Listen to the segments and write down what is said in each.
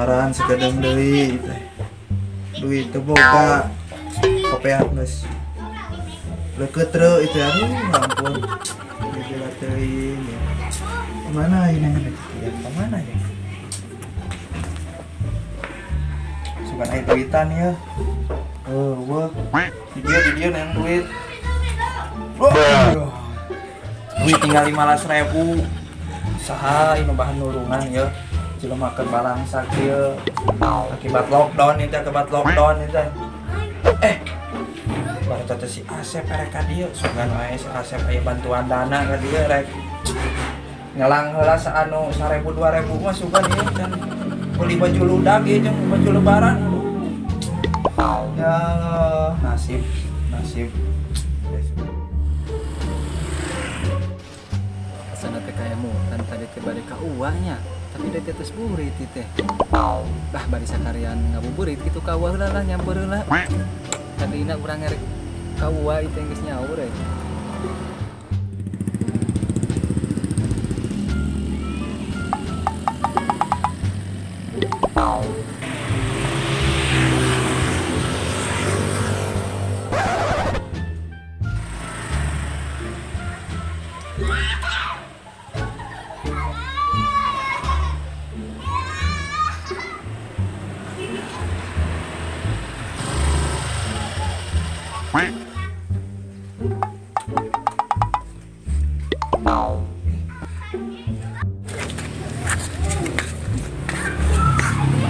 Lebaran sakedeung deui teh. Duit teu boga. Kopeah geus. Leukeut reu itu, aduh ampun. Gila teuing ya. Kemana ini ya? Kemana ya? Sugan aya duitan ya. Oh, wah. Di dia yang duit. Wah. Duit tinggal 15.000. Saha ini bahan nulungan ya. Jelema keur balangsa kieu. Akibat lockdown itu, akibat lockdown itu. Eh, baru teh si Asep erek ka dieu, sugan wae si Asep aya bantuan dana ka dieu rek ngelang heula saanu 1000 2000 mah sugan ieu can beli baju ludak ieu jeung baju lebaran. Aduh. Ya Allah, nasib nasib. Asana teh kaemutan tadi teh bade ka uwa nya, tapi da teh tos burit teh. Bah, bari sakarian ngabuburit kitu ka uwa heula lah, nyamper heula. Tadina urang ngerek ka uwa ieu teh geus nyaur euy.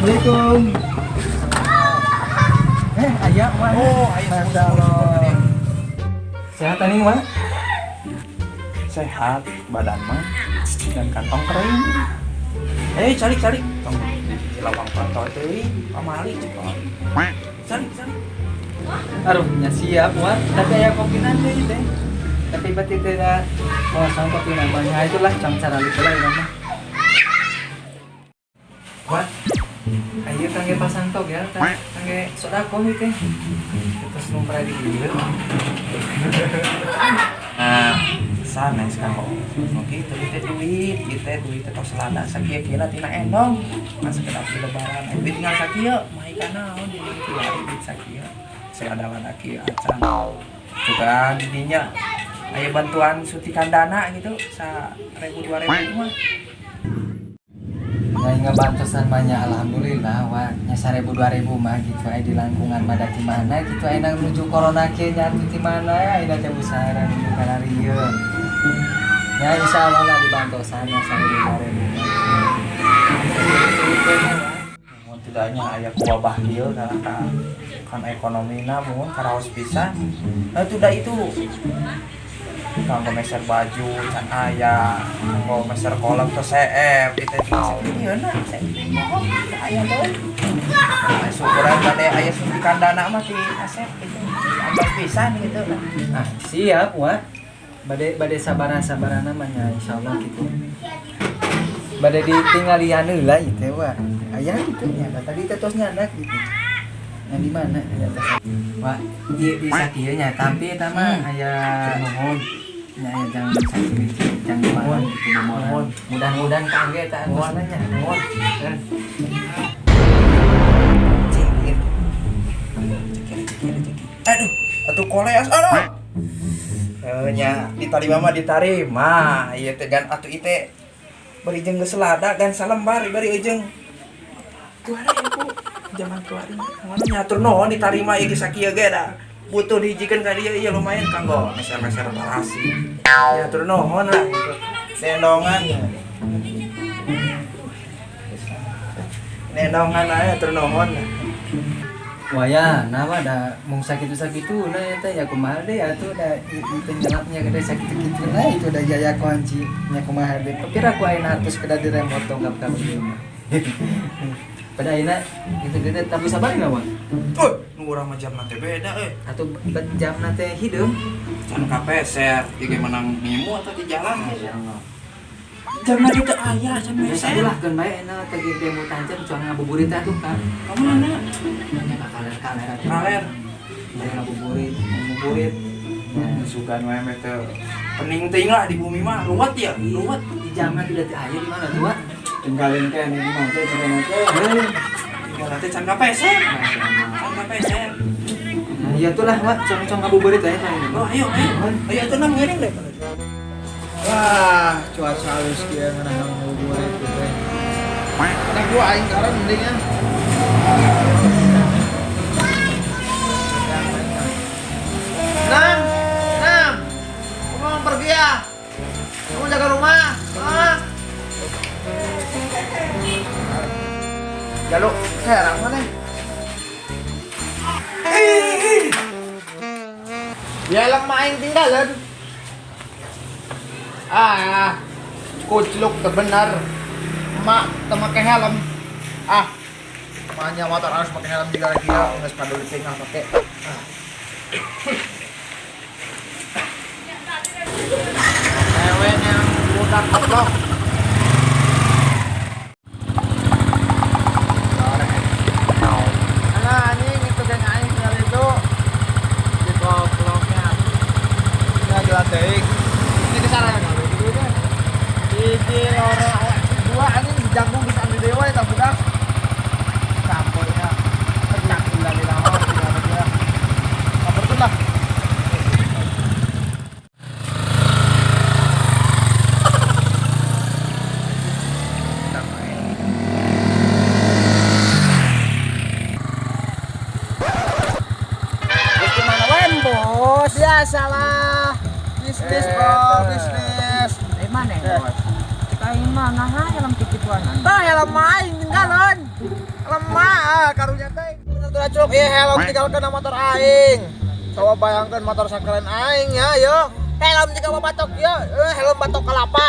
Assalamualaikum. Eh, aya wa. Oh, aya. Masya Allah. Sehat aning wa? Sehat badan mah dan kantong kering. Eh, calik calik. Tong di lawang pantau teuing, pamali cek. Calik calik. Aduh, nya siap wa. Tapi aya kopi nanti teh. Tapi berarti teh da kosong kopi namanya itulah cang cara lah ini mah. Wah, ayo kangge pasang tok ya, kangge sodako ieu teh. Terus numpra di dieu. Nah, sanes kang. Oke, teu teh duit, ieu teh duit teh tos lada sakieu-kieu tina endong. Masa kedap di lebaran, eh, duit tinggal sakieu, mah ikan naon di kieu duit sakieu. Selada-lada kieu acan. Juga didinya aya bantuan suntikan dana gitu, 1.000 2.000 mah. Nya ngabantosan mah nya alhamdulillah wa nya 1000 2000 mah gitu aya di langkungan mah da ti mana gitu aya menuju corona kieu nya atuh ti mana aya teh usaha nuju kararieu. Ya insyaallah lah dibantosan nya 1000 2000 mah. Mun tidaknya aya ku wabah kieu karena ka kan ekonomina mun karaos pisan. Nah, itu dah itu kanggo meser baju can aya, kanggo meser kolak tos seep itu sakieu na mohon aya deui. Nah, syukuran bade aya suntikan dana mah ti Asep gitu. Ambas pisan gitu. Ah, siap wa. Bade bade sabaran-sabarana mah nya insyaallah gitu. Bade ditinggalian heula ieu teh wa. Aya gitu nya tadi teh tos nyandak gitu. Yang di mana aya tos. Wah, ieu bisa kieu nya tampi eta mah aya Nuhun. nya aya jang sakieu jang mana gitu bomoran. Mudah-mudahan kangge eta antosna nya. Nuhun. Eh, Cingir. Cekir cekir cekir. Aduh, atuh koleas. Aduh. Eh, nya ditarima mah ditarima. Ieu teh gan atuh ieu teh bari jeung geus lada gan salembar bari jeung kuari aku zaman kuari mana nyatur nuhun ditarima ieu geus sakieu ge da butuh dihijikeun ka dieu ieu lumayan kanggo meser-meser tarasi nyatur nuhun lah gitu nendongan nendongan aya atur nuhun. Wah ya, nah mah da mung sakitu-sakitu nah eta ya kumaha deui atuh da teu nyelapnya gede sakitu-kitu nah itu da jaya kunci nya kumaha deui. Kira ku ayeuna artos kada di remote dongkap ka dieu mah. Pada ayeuna itu gede tapi sabar enggak, Bang? Tuh, nu urang mah jamna teh beda euy. Atau jamna teh hideung. Can kapeser, ieu ge menang ngimu atau di jalan. Allah. Jamna itu aya can Geus meser. atuh lah keun bae enak teh ge demo tancap cuang ngabuburit atuh ka. Ka mana? Nya ka kaler-kaler atuh. Kaler. Nya ngabuburit. Ngabuburit. Ya. Sugan wae meh teh pening teuing lah di bumi mah ruwet ya, ruwet. Di jamna tidak teh aya di mana tuh, Wak? Tinggalin teh anu mah teh juga teh. Tinggal nanti can kapeser. Can kapeser. Nah, iya tuh lah, Wak, cong-cong ngabuburit aja tah. Oh, ayo, ayo. Ayo atuh nang ngiring deh. Wah, cuaca halus kieu ngeunah ngabuburit gitu. Nah, gua aing karan mending ya. Nang, Nang, kamu mau pergi ya? Kamu jaga rumah, ah? Jaluk, serang mana? Ya lang main tinggalan. Ah, kucluk benar. Mak, teu make helm. Ah, makanya motor harus pakai helm juga lagi ya, nggak peduli tengah pakai. Ah. Ewen yang budak koplok. Alah anjing itu geng aing tinggal itu di koploknya. Ini jelas teuing. Ini kesana ya kalau gitu deh. Hiji loro dua anjing dijangkung bisa ambil dewa ya budak. Samponya pecah gula di lawan tinggal dia. Kabar tuh lah. Gimana wen, Bos? Biasalah. Bisnis, bro, bisnis. Eh, mana ya, Bos? Cek aing mah nah helm kikituanan. Tah helm aing tinggalan. Lemah ah, karunya teh. Bener tuh acuk, ieu helm tinggalkeun motor aing. Coba bayangkan motor sakeren aing ya, yo. Helm jika batok ya, helm batok kelapa.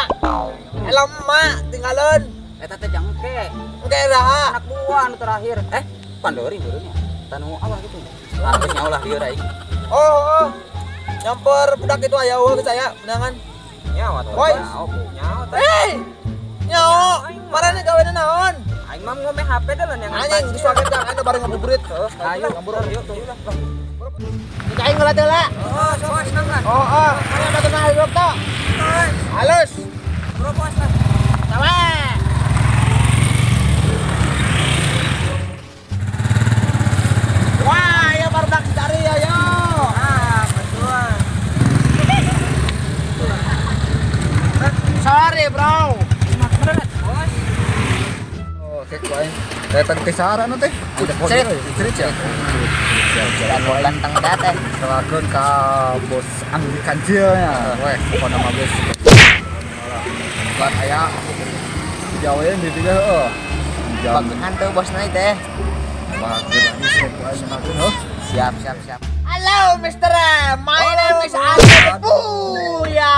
Helm mak tinggalan. Eta teh jangke. Engke dah. Anak buah anu terakhir. Eh, pandori beureunnya. Tanu awah gitu. Ah, geus nyaho lah lieur aing. Oh, oh. Nyamper budak itu aya eueuh ke saya, menangan. Nyawa tuh. Woi. Nyawa teh. Hei! Nyaho, marane gawena naon? Aing mah ngome HP deh yang Anjing, geus wae jang anu bareng ngabuburit. Ayo, ngabur. yuk, yuk lah. Kita aing ngeulat heula. Oh, bos nang lah. Oh, oh, mana batu nah hidup tuh? Halus. Bro, bos lah. Sawe. Wah, ya baru dak cari ya yo. Ah, betul. Sorry, bro. Bener, bos. Oh, kayak ku aing. Kayak tadi saran teh. Cerit. Cerit ya. Lantang teh. Telakeun ka bos Anggi Kancil nya. Weh, pokona mah geus. Lan aya digawean di dieu heueuh. Jam Bagehan teu bosna teh. bageun anjing ku aing makeun heuh. Siap, siap, siap. Halo, Mister. My name is Anggi Buya.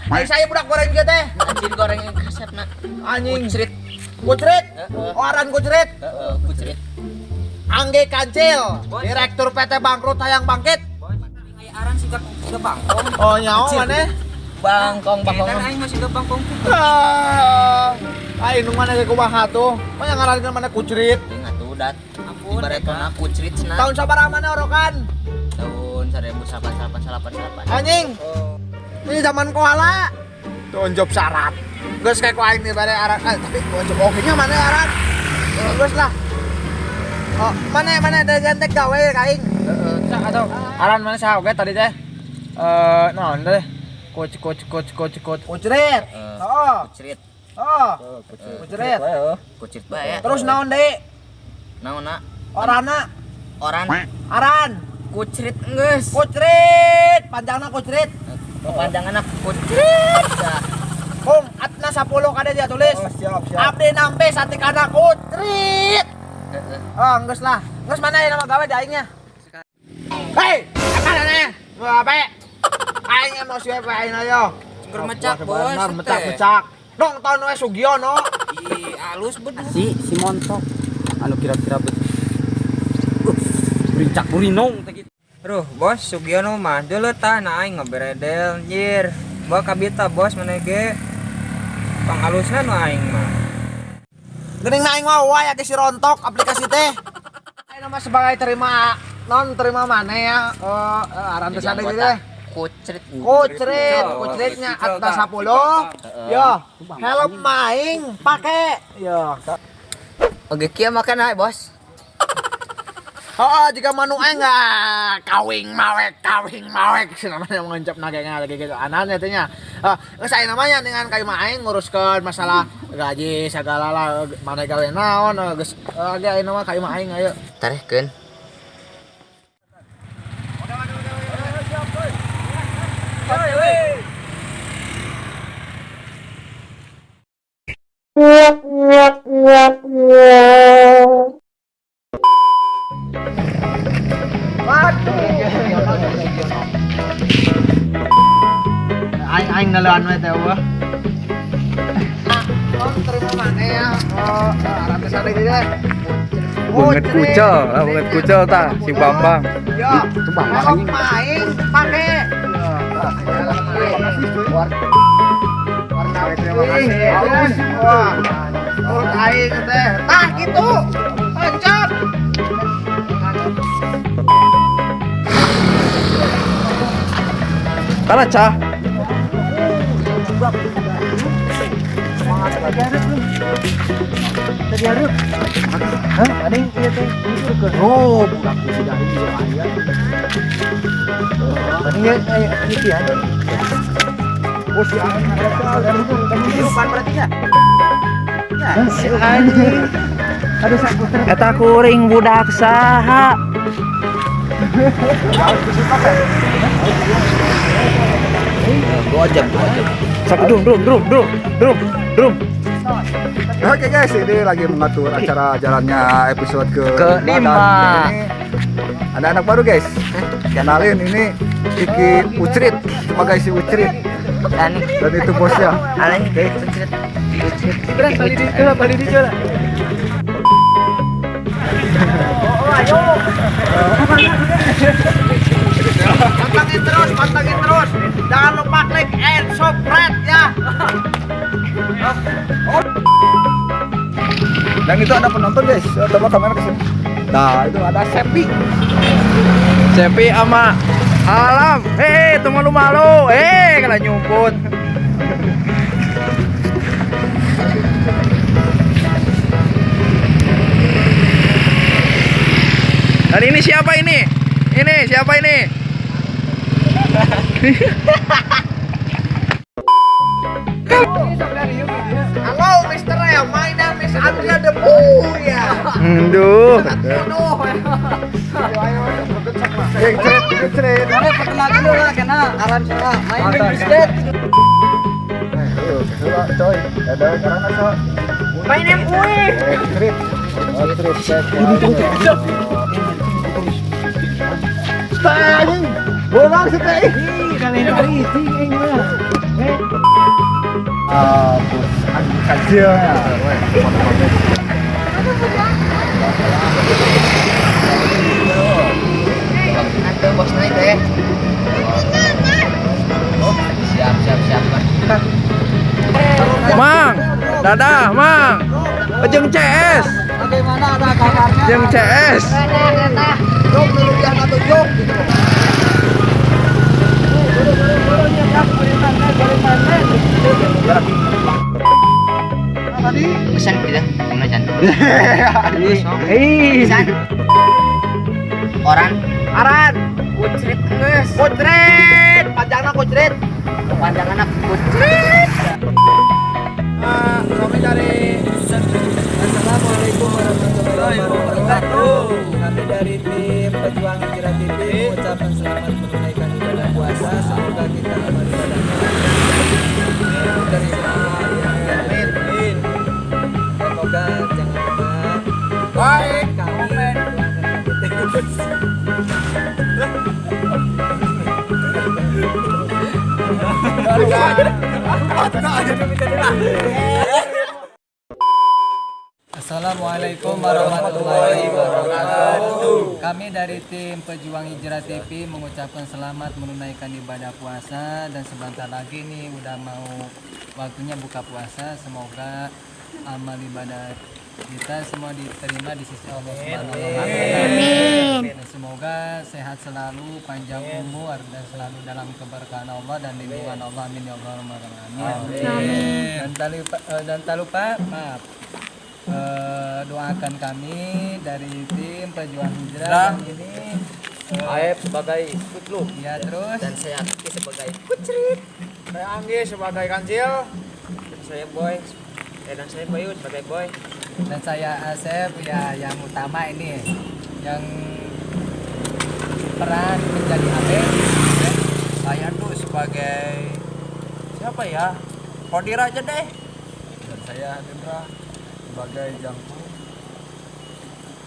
Eh, saya budak goreng kieu teh. Anjir goreng kasepna. Anjing. Kucrit. Kucrit. Heeh. Oh, aran kucrit. Heeh, kucrit. Angge Kancil, Direktur PT Bangkrut Hayang Bangkit. Aya aran siga siga bangkong. Oh, nyaho mana? Bangkong, bangkong. Aing mah siga bangkong. Ah, aing nu mana ge kumaha tuh? Mana ngaranna mana kucrit? Teuing atuh dat. Ampun, ibaratna kucrit cenah. Tahun sabaraha mana orokan? Tahun 1888. Anjing. Ini zaman koala. Tunjuk syarat. Geus kayak ku aing nih bare aran. Eh, tapi tunjuk oke nya mana aran? Geus lah. Oh, mana mana ada gantek gawe ka aing. Heeh, atau aran mana saha oge tadi teh? Eh, naon teh? Coach coach coach coach coach. Kucrit. Oh, Kucrit. oh. Kucrit. Kucrit bae. Terus naon deui? Naonna? Orana, Oran aran. kucrit geus. Kucrit, panjangna kucrit. Kepanjanganna kucrit. Dah. Kung atna 10 kada dia tulis. Oh, siap, siap. Abdi nampe satikana kucrit. Heeh. Oh, geus lah. Geus mana ya nama gawe di aingnya? Hei, apa nih? Mau apa? Aing emosi wae aing ayo. Sumber mecak, Bos. Benar, mecak-mecak. Dong tahun we Sugiono. Ih, alus bener. Si montok anu kira-kira berincak burinong teh gitu. Ruh, bos, Sugiono mah deuleu tah na aing ngeberedel anjir. Bawa kabita bos mana ge. Pangalusna nu aing mah. Geuning na aing mah wae si rontok aplikasi teh. Aing nama sebagai terima non terima mana ya? Oh, aran teh Jadi teh. anggota. Kucrit. Kucrit, kucritnya atas 10. Yo, helm maing pake. Yo. Oke, kieu makan ae, Bos. Oh, jika manu aing kawing mawek sih namanya mengencap nagengnya lagi gitu. Anaknya teh nya. Geus aya namanya dengan kayu mah aing nguruskeun masalah gaji segala lah mana gawe naon geus ge aya nama kayu mah aing ayo. Tarehkeun. Aing aing nalean we teh eueuh. Oh, terima mana ya? Oh, ratusan deui deh. Banget kucel, banget kucel tah si Bambang. Yo, helm maing pake. Warna putih. Wah. Oh, aing teh. Tah gitu. Tancap. Kalah cah. Hah? Ada yang iya teh. Oh, budak tidak ini aya. Tadi ya itu ya. Oh, si aing ada Bukan berarti nya. Si anjing. Aduh saputer. Eta kuring budak saha. 2 jam, 2 jam. Sok drum drum drum drum drum drum. Oke guys, ini lagi mengatur acara jalannya episode ke-5. Ini ada anak baru guys. Kenalin ini Kiki Ucrit sebagai si Ucrit. Dan itu bosnya. Oke. Pantengin terus, pantengin terus. Jangan lupa klik and subscribe ya. Dan itu ada penonton guys. Coba kamera ke sini. Nah, itu ada Sepi. Sepi sama Alam. Hei, tuh malu-malu. Hei, kena nyumput. Dan ini siapa ini? Ini siapa ini? Halo Mr. Ray, my name is Andrea the Buya. Aduh. Crit. Perkenalkan dulu lah, kena aran salah. Main basket. Coy, ada karena so. My name Uwi. Crit. Bolang sih teh. Kalian ini ini mah. Bos kacil ya. Ada bos naik deh. Siap siap siap. Mang, dadah Mang. Jeung CS. Bagaimana ada kabarnya? Jeung CS. Jok rupiah atau jok gitu. Pesan kita, mana Chan? Hei. Orang Aran, kucrit geus. kucrit, panjangna kucrit. Panjangan kucrit. Kami dari Assalamualaikum warahmatullahi wabarakatuh. Kami dari tim Pejuang Hijrah TV mengucapkan selamat menunaikan ibadah puasa. Semoga kita amal ibadahnya dari semua yang amin. Semoga jangan lupa Like, kami doakan kami terus. Assalamualaikum warahmatullahi wabarakatuh. Kami dari tim Pejuang Hijrah TV mengucapkan selamat menunaikan ibadah puasa dan sebentar lagi nih udah mau waktunya buka puasa. Semoga amal ibadah Kita semua diterima di sisi Allah Subhanahu wa taala. Amin. Dan semoga sehat selalu, panjang umur, dan selalu dalam keberkahan Allah dan lindungan Allah. Amin ya Allah rabbal alamin. Amin. Dan tak lupa, maaf. Doakan kami dari tim Pejuang Hijrah yang ini Aep sebagai kutluk ya, terus dan saya Aki sebagai kucrit. Saya Anggi sebagai kancil. Dan saya Boy. Dan saya Bayu sebagai Boy. Dan saya Asep ya, yang utama ini yang peran menjadi Abel. Saya tuh sebagai siapa ya? Kodir aja deh. Dan saya Hendra sebagai Jangkung.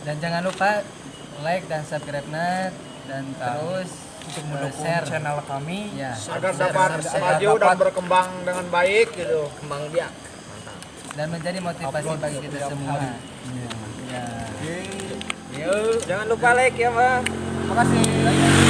Dan jangan lupa like dan subscribe-nya dan terus untuk mendukung share channel kami. Ya. Agar dapat maju dan berkembang dengan baik gitu. Kembang biak. Dan menjadi motivasi Upload bagi kita setiap semua hari. Ya. Oke. Jangan lupa like ya, Bang. Makasih.